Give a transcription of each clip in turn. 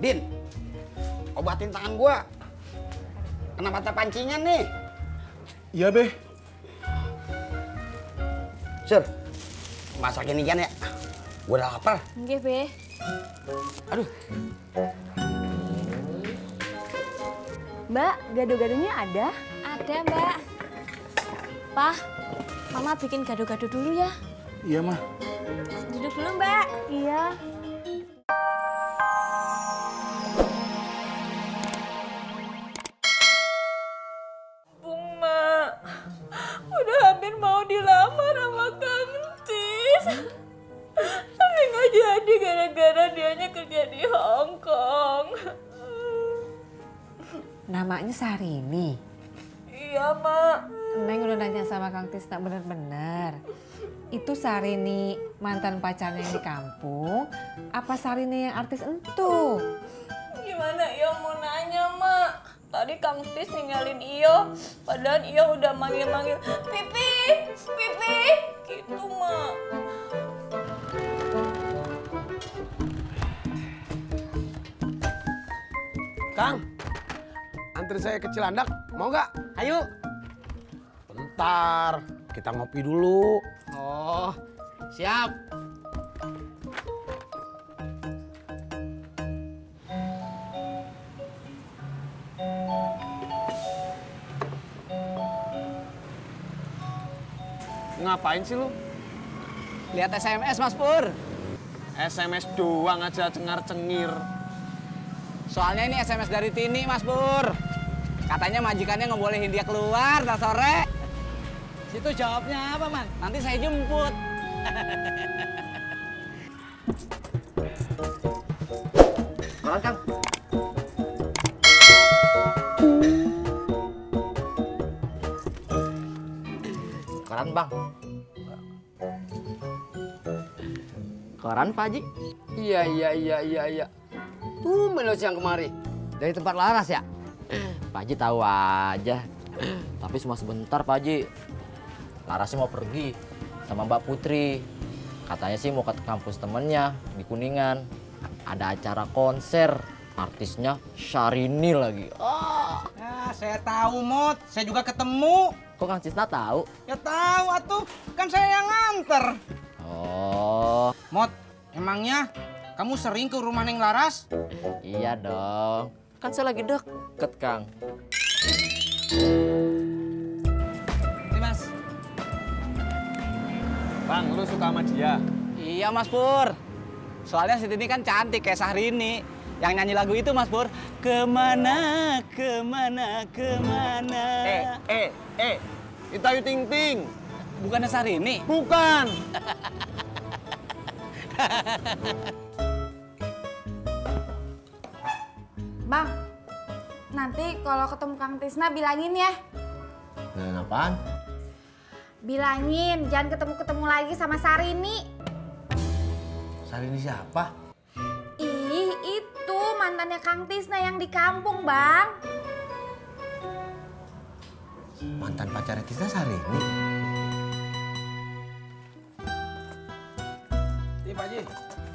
Din, obatin tangan gua. Kena mata pancingan nih. Iya, Be. Sur, masakin ikan ya. Gua udah lapar. Nggih, Be. Aduh. Mbak, gado-gadonya ada? Ada, Mbak. Pak, Mama bikin gado-gado dulu ya. Iya, Mah. Duduk dulu, Mbak. Iya. Bung, Mak. Udah hampir mau dilamar sama Kang Cis. Tapi nggak jadi gara-gara dianya kerja di Hong Kong. Namanya Sarini. Iya, Mak. Neng udah nanya sama Kang Tisna bener-bener. Itu Sarini mantan pacarnya yang di kampung, apa Sarini yang artis entu? Gimana Iyo mau nanya, Mak? Tadi Kang Tis ninggalin Iyo, padahal Iyo udah manggil-manggil, Pipi, Pipi, gitu, Mak. Kang, antri saya ke Cilandak, mau nggak? Ayo. Bentar, kita ngopi dulu. Oh, siap. Ngapain sih lu? Lihat SMS, Mas Pur. SMS doang aja cengar-cengir. Soalnya ini SMS dari Tini, Mas Pur. Katanya majikannya ngebolehin dia keluar ntar sore. Situ jawabnya apa, Man? Nanti saya jemput. Koran, Kang. Koran, Bang. Koran, Pak Haji? Iya. Tumben lo siang kemari. Dari tempat Laras ya? Pak Haji tahu aja. Tapi cuma sebentar, Pak Haji. Larasnya mau pergi sama Mbak Putri. Katanya sih mau ke kampus temennya di Kuningan. Ada acara konser. Artisnya Syahrini lagi. Oh. Ya, saya tahu, Mot. Saya juga ketemu. Kok Kang Cisna tahu? Ya tahu atuh. Kan saya yang nganter. Oh. Mot, emangnya kamu sering ke rumah Neng Laras? Iya dong. Kan saya lagi deket, Kang. Ini, Mas. Bang, lu suka sama dia? Iya, Mas Pur. Soalnya si Tini kan cantik kayak Syahrini. Yang nyanyi lagu itu, Mas Pur. Kemana, kemana, kemana. Itu Ayu Ting Ting. Bukannya Syahrini? Bukan. Bang, nanti kalau ketemu Kang Tisna bilangin ya. Nah, apaan? Bilangin, jangan ketemu-ketemu lagi sama Sarini. Syahrini siapa? Ih, itu mantannya Kang Tisna yang di kampung, Bang. Mantan pacarnya Tisna Syahrini. Nih, Pak Haji.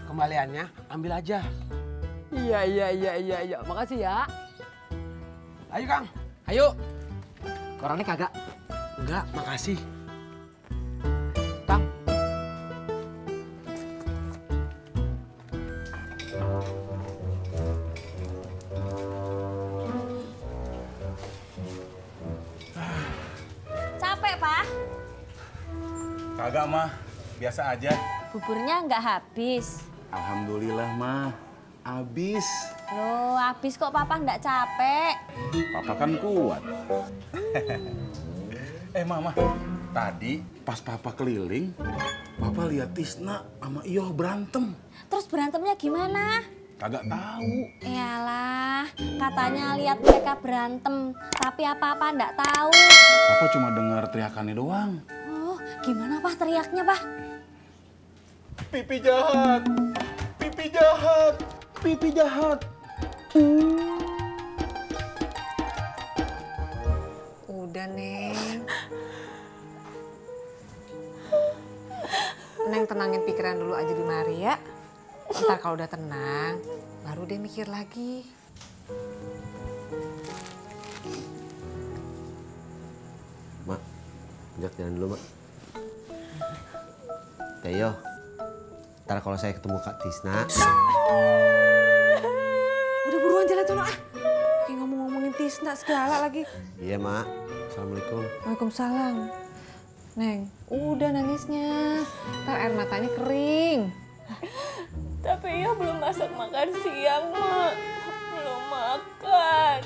Kembaliannya ambil aja. Iya. Makasih ya. Ayo, Kang. Ayo. Korannya kagak? Enggak, makasih. Kang. Capek, Pak? Kagak, Mah. Biasa aja. Buburnya nggak habis. Alhamdulillah, Mah. Abis. Loh, habis kok Papa nggak capek? Papa kan kuat. Mama. Tadi pas Papa keliling, Papa lihat Tisna sama Iyo berantem. Terus berantemnya gimana? Kagak tahu. Yalah, katanya lihat mereka berantem, tapi apa-apa nggak tahu. Papa cuma dengar teriakannya doang. Oh, gimana Pak teriaknya, Pak? Pipi jahat. Pipi jahat. Pipi jahat. Udah, Neng. Neng tenangin pikiran dulu aja di mari ya. Ntar kalau udah tenang, baru deh mikir lagi. Mak, ajak jalan dulu, Mak. Teyo, ntar kalau saya ketemu Kak Tisna. Udah buruan jalan sono ah. Kayak ngomong-ngomongin Tisna segala lagi. Iya, Mak. Assalamualaikum. Waalaikumsalam. Neng, udah nangisnya. Ntar air matanya kering. Tapi iya belum masak makan siang, Mak. Belum makan.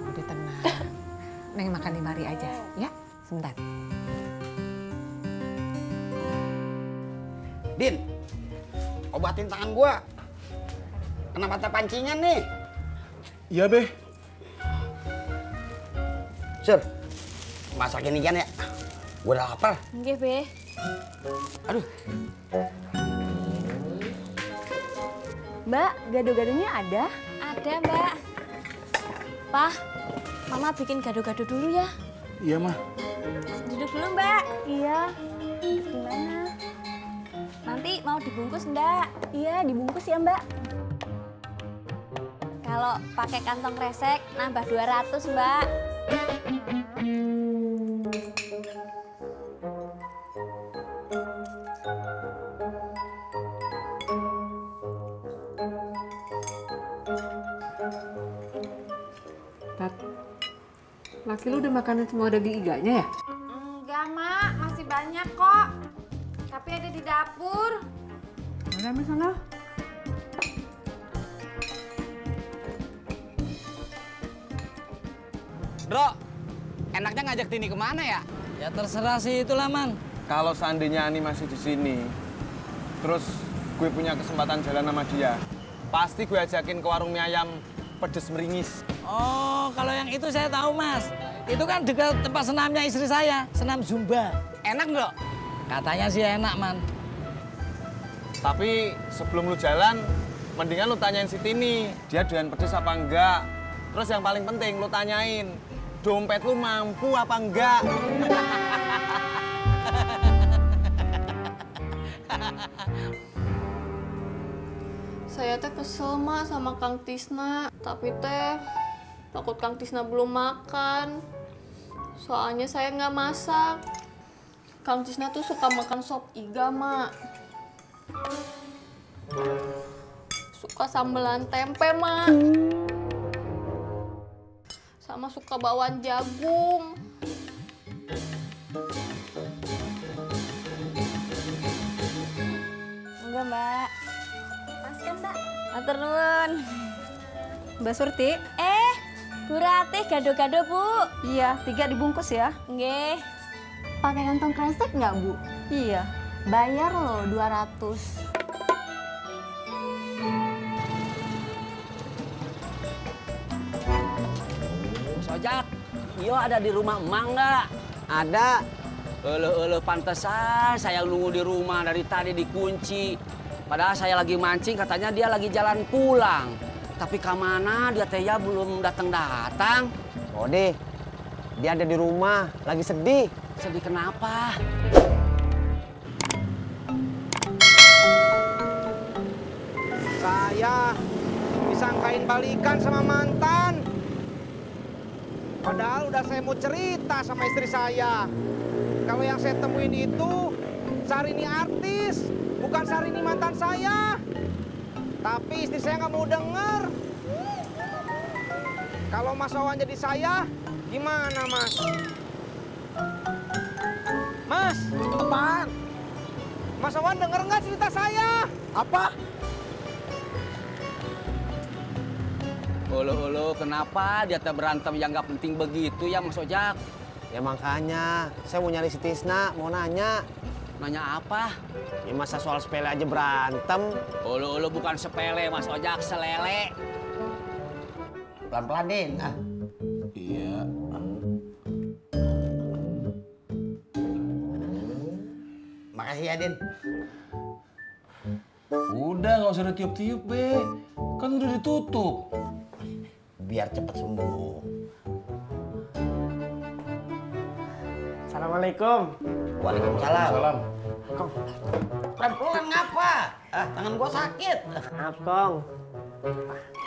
Udah tenang. Neng makan di mari aja, ya? Sebentar. Din, obatin tangan gua. Kena mata pancingan nih. Iya, Be. Sur, masakin ikan ya. Gua udah lapar. Nggih, Be. Aduh. Mbak, gado-gadonya ada? Ada, Mbak. Pak, Mama bikin gado-gado dulu ya. Iya, Mah. Duduk dulu, Mbak. Iya. Gimana? Nanti mau dibungkus, Mbak? Iya, dibungkus ya, Mbak. Kalau pakai kantong kresek nambah 200, Mbak. Tat, laki lu udah makanin semua daging iganya ya? Enggak, Mak. Masih banyak kok. Tapi ada di dapur. Udah, ambil sana. Bro, enaknya ngajak Tini kemana ya? Ya terserah sih itulah, Man. Kalau seandainya Ani masih di sini, terus gue punya kesempatan jalan sama dia, pasti gue ajakin ke warung mie ayam pedes meringis. Oh, kalau yang itu saya tahu, Mas. Itu kan dekat tempat senamnya istri saya, senam Zumba. Enak nggak? Katanya sih enak, Man. Tapi sebelum lu jalan, mendingan lu tanyain si Tini, dia doyan pedes apa enggak. Terus yang paling penting lu tanyain, dompet lu mampu apa enggak. Saya teh kesel, Mak, sama Kang Tisna. Tapi teh takut Kang Tisna belum makan. Soalnya saya nggak masak. Kang Tisna tuh suka makan sop iga, Mak. Suka sambelan tempe, Mak. Sama suka bawang jagung. Enggak, Mbak. Mas kan, Mbak? Matur nuwun. Mbak Surti? Bu Ratih, gado-gado, Bu. Iya, 3 dibungkus ya. Nggih. Pakai kantong kresek nggak, Bu? Iya. Bayar loh 200. Mas Ojak, Iyo ada di rumah emang nggak? Ada. Pantesan saya nunggu di rumah dari tadi dikunci. Padahal saya lagi mancing, katanya dia lagi jalan pulang. Tapi kemana dia teh ya belum datang-datang. Ode, dia ada di rumah, lagi sedih. Sedih kenapa? Saya disangkain balikan sama mantan. Padahal udah saya mau cerita sama istri saya. Kalau yang saya temuin itu Sarini artis, bukan Sarini mantan saya. Tapi istri saya nggak mau denger. Kalau Mas Wawan jadi saya, gimana Mas? Mas, apaan? Mas Wawan denger nggak cerita saya? Apa? Ulu, kenapa dia teh berantem yang nggak penting begitu ya Mas Ojak? Ya makanya, saya mau nyari si Tisna, mau nanya. Nanya apa? Ya masa soal sepele aja berantem. Ulu bukan sepele Mas Ojak, selele. Pelan-pelan, Din. Iya. Makasih ya, Din. Udah, nggak usah ditiup-tiup, Be. Kan udah ditutup. Biar cepet sembuh. Assalamualaikum. Waalaikumsalam. Salam. Pelan-pelan ngapa? Tangan gua sakit. Maaf, Kong. Ah.